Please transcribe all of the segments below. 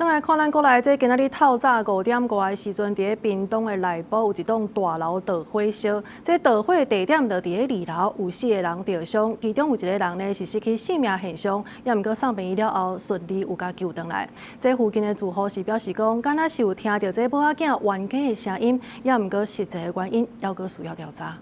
轉來看咱國內，這今仔日透早5點外的時陣，佇咧屏東的內埔有一棟大樓著火燒。這著火地點就佇咧二樓，有四個人著傷，其中有一個人呢是失去性命現場，也毋過送病院了後順利有共救轉來。這附近的住戶是表示講，敢若是有聽著這某仔囝冤家的聲音，也毋過實際的原因猶閣需要調查。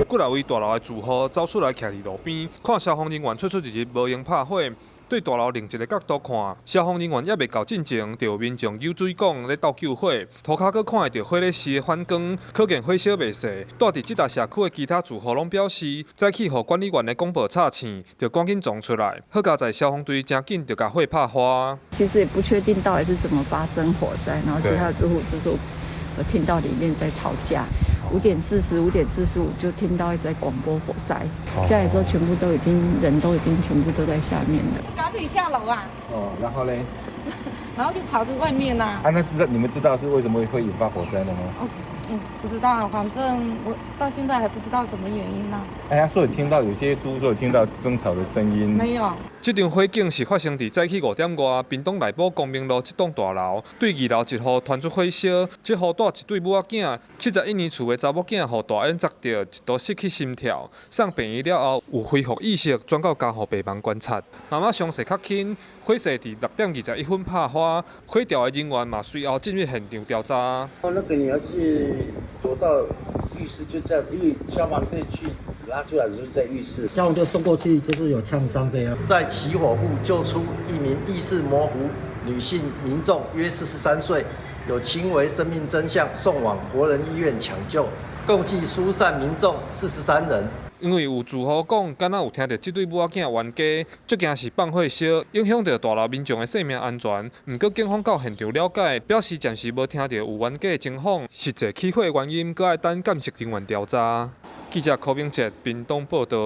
幾若位大樓的住戶走出來，徛佇路邊，看消防人員出出入入，無閒拍火。對大樓另一个角度看，消防人員猶未到進前，就有民眾搝水管咧鬥救火。塗跤閣看會著火咧時的反光，可見火燒袂細。住佇這搭社區的其他住戶攏表示，早起予管理員的廣播吵醒，就趕緊傱出來。好佳哉消防隊誠緊就共火拍花。其實也不確定到底是怎麼發生火災，然後其他的住戶就說我聽到裡面在吵架。5點40、5點45就聽到一直在廣播火災，下來的時候全部都已經人都已經全部都在下面了。趕緊下樓啊！哦，然後嘞？然後就跑出外面啦。啊，那知道你們知道是為什麼會引發火災的嗎？哦，不知道，反正我到現在還不知道什麼原因呢。哎呀，說有聽到有些住戶說有聽到爭吵的聲音。沒有。這場火警是發生佇早起5點外，屏東內埔光明路這棟大樓，對二樓一戶傳出火燒，這戶住一對母仔囝，71年次的查某囝予大煙砸著，一度失去心跳，送病院了後有恢復意識，轉到加護病房觀察。媽媽傷勢較輕，火勢佇6點21分拍花，火調的人員嘛隨後進入現場調查。哦，那個你要是躲到浴室就在，因為消防隊去拉出來的時候在浴室。消防隊送過去就是有嗆傷這樣。在起火戶救出一名意識模糊女性民眾，約43歲，有輕微生命徵象，送往國人醫院搶救，共計疏散民眾43人。因為有住戶講，敢若有聽著這對母仔囝冤家，足驚是放火燒，影響著大樓民眾的生命安全。毋過警方到現場了解，表示暫時無聽著有冤家的情況，實際起火的原因，閣愛等鑑識人員調查。記者柯明哲屏東報導。